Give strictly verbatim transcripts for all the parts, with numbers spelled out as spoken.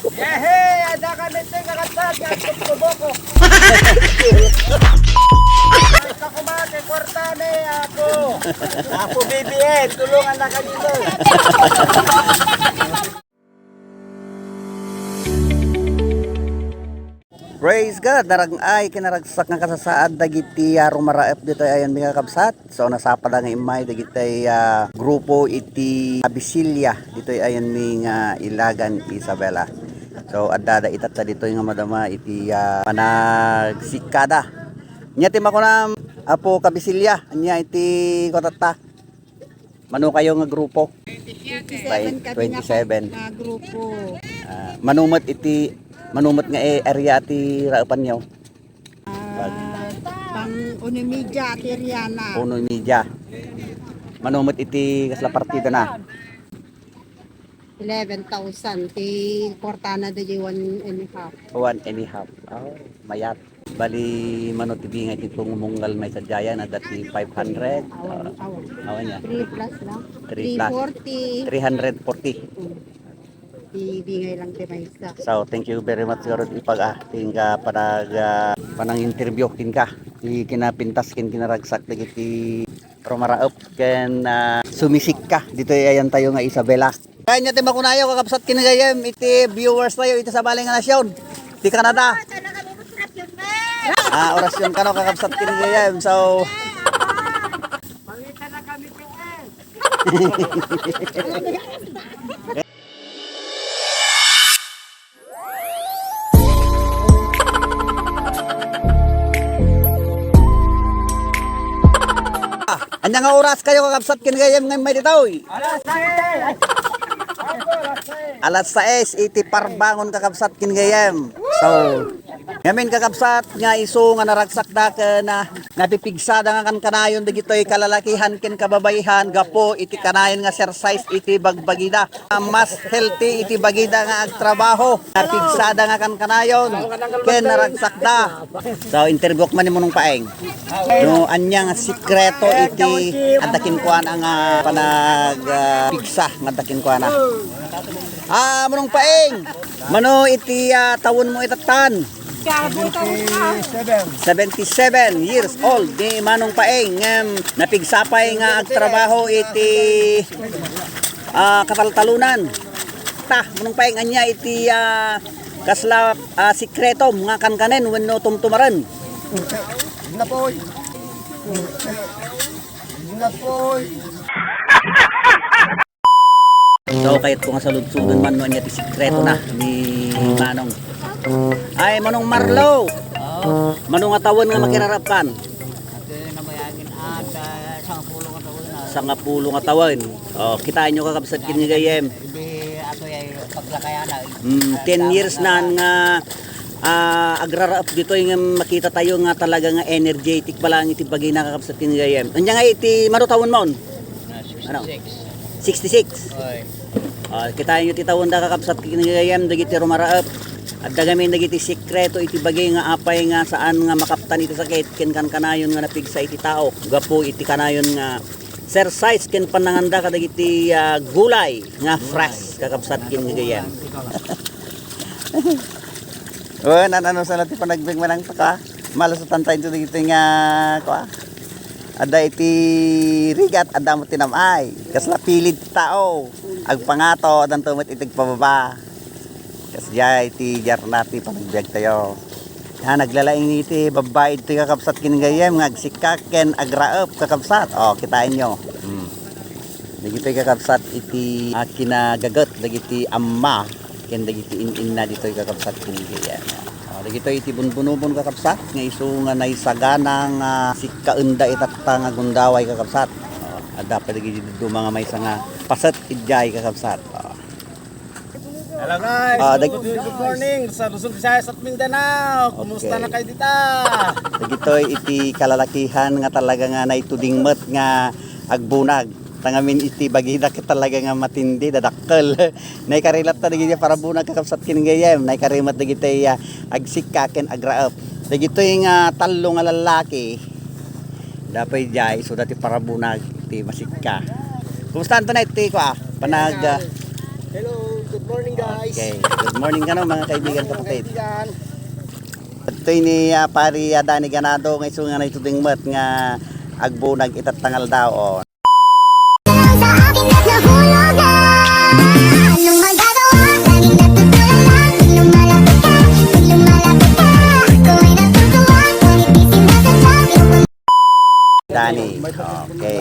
Yehe! Adda kami ti kakabsat nga agtubtubo ko. Ay, kakumate, kwarta ni Apo. Apo B B M, tulungan na kami mo. Praise God! Narag-ay ken naragsak nga kasasaad dagiti, ah, rumaraep ditoy ayanmi nga kabsat. So, nasapada nga immay dagiti, ah, grupo iti Abyssilia ditoy ayanmi nga Ilagan, Isabela. So, adda da itatta ditoy nga madama iti, ah, panagsikkada. Ania ti makunam, Apo Kabisilia, ania iti kua tatta? Mano kayo nga grupo? Twenty-seven kami nga twenty-seven. Nga grupo. Ah, mano met iti, mano met nga, eh, area ti raepanyo? Ah, pang uno y media ti area na. Uno y media. Mano met iti kasla partida na? Eleven thousand. Ti kwartana dagiti one and a half. One and a half. Oh, mayat. Bali, mano ti bingay ti tungmunggal may sadiayan, adda ti five hundred. Awan, ah, awan. Awan niya. Three plus lang. Three plus. Three forty. Three hundred forty. Mm. Ti bingay lang ti maysa. So, thank you very much, Garod Ipag, ah, ti inka panag-, ah, panang-interview kenka. Ti kinapintas ken kinaragsak dagiti rumaraep ken, ah, sumisikka ditoy ayantayo nga Isabela. Kanya ti makunayo, kakabsat ken gayem, iti viewers tayo iti sabali nga nasyon, ti Canada. Ah, orasyon kano, kakabsat ken gayem. So, Ania nga oras kayo, kakabsat ken gayem, nga immay ditoy? Alas sais! Alas sais iti parbangon, kakabsat ken gayem. So, ngamin, kakabsat, nga isu nga naragsakda ken, ah, napipigsada nga kankanayon dagitoy kalalakihan ken kababaihan gapu iti kanayon nga exercise iti bagbagida. Mas healthy iti bagida nga agtrabaho. Napigsada nga kankanayon ken naragsakda. So, interviewak man ni Manong Paeng. No, ania nga sikreto iti adda kenkuana nga panag, ah, pigsa nga adda kenkuana? Ah, Manong Paeng, mano iti, ah, tawenmo itattan? Seventy-seven years old ni Manong Paeng, ngem napigsa pay nga agtrabaho iti, ah, kataltalonan. Ta, Manong Paeng, ania iti, ah, kasla, ah, sikretom nga kankanen wenno tumtumaren? Napoy. Napoy. So, kayatko nga saludsoden man no ania ti sikreto na ni Manong. Ay, Manong Marlo! Mano nga tawen nga makirarapkan? Ate, nabayagin ata, sangapulo nga tawen na. Sangapulo nga tawen. Oh, kitaenyo, kakabsat, ken gayem. Hindi, ato ay paglakayana, eh. Mm, ten years na nga, ah, agraraep ditoy nga makita tayo nga talaga nga energetic pa lang iti bagina, kakabsat, ken gayem. Ania nga iti mano tawenmon? Ano? Sixty-six. Sixty-six. Oy. Ah, kitaenyo ti tawen da, kakabsat, ken gayem, dagiti rumaraep. Adda ngamin dagiti sikreto iti bagi nga apay nga saan nga makaptan iti sakit ken kankanayon nga napigsa iti tao gapu iti kanayon nga exercise ken pannanganda kadagiti, ah, gulay nga fresh, kakabsat, ken gayem. Wen, an-ano sa ti panagbiag manang taka? Malasatan tayo dito nga, kua? Adda iti rigat, adda mo tinamay. Kasla pilid ti tao. Agpangato, addanto met iti agpababa. Kasdiay ti diarna ti panagbiag tayo. Ha, naglalaing iti babbai iti kakabsat ken gayem nga agsikka ken agraep, kakabsat. O, kitaenyo. Hmm. Dagitoy kakabsat iti, ah, kinagaget dagiti amma ken dagiti in-inna ditoy kakabsat ken gayem. Ah, dagitoy iti bunbunobon kakabsat nga isu nga naisagana nga sikkaenda itatta nga gundaway kakabsat. Ah, adda pay dagiti dadduma nga maysa nga paset idiay kakabsat. Ah. Hello guys, ah, dag- good morning sa Luzon, Visayas at Mindanao. Kumusta na kayo dita? Dagitoy iti kalalakihan nga talaga nga naituding met nga agbunag. Tangamin iti bagida ket talaga nga matindi, dadakkel. Naikari latta dagiti parabunag kakabsat ken gayem. Naikari met dagiti, ah, agsikka ken agraep. Dagitoy nga tallo nga lallaki. Dapay jay, so dati parabunag ti masikka. Kumusta anto na iti kua? Panag, ah, hello, good Morning, guys. Okay. Good morning kano, mga kaibigan, kapatid. Adtoy ni, ah, Pari, ah, Danny Ganado, nga isu nga naitu daytoy met nga agbunag ita tangaldaw, oh. Sa akin na nahulugan. Anong magagawa? Laging natutulala. Pag lumalapit ka, pag lumalapit ka, ako ay natutuwa. Ngunit di sinasabing Danny. Okay.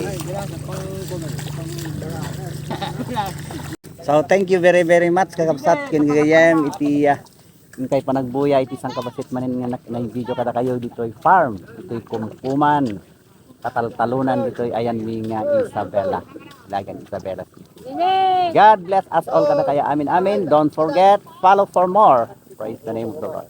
So, thank you very, very much, kakabsat, ken gagayyem, iti, ah, inkay panagbuya iti sangkabassit manen nga nak-, nag-video kadakayo ditoy farm, ditoy Kumkuman, Kataltalunan, ditoy ayanmi nga Isabela, Ilagan, Isabela City. God bless us all kadakayo. Amen, amen. Don't forget, follow for more. Praise the name of the Lord.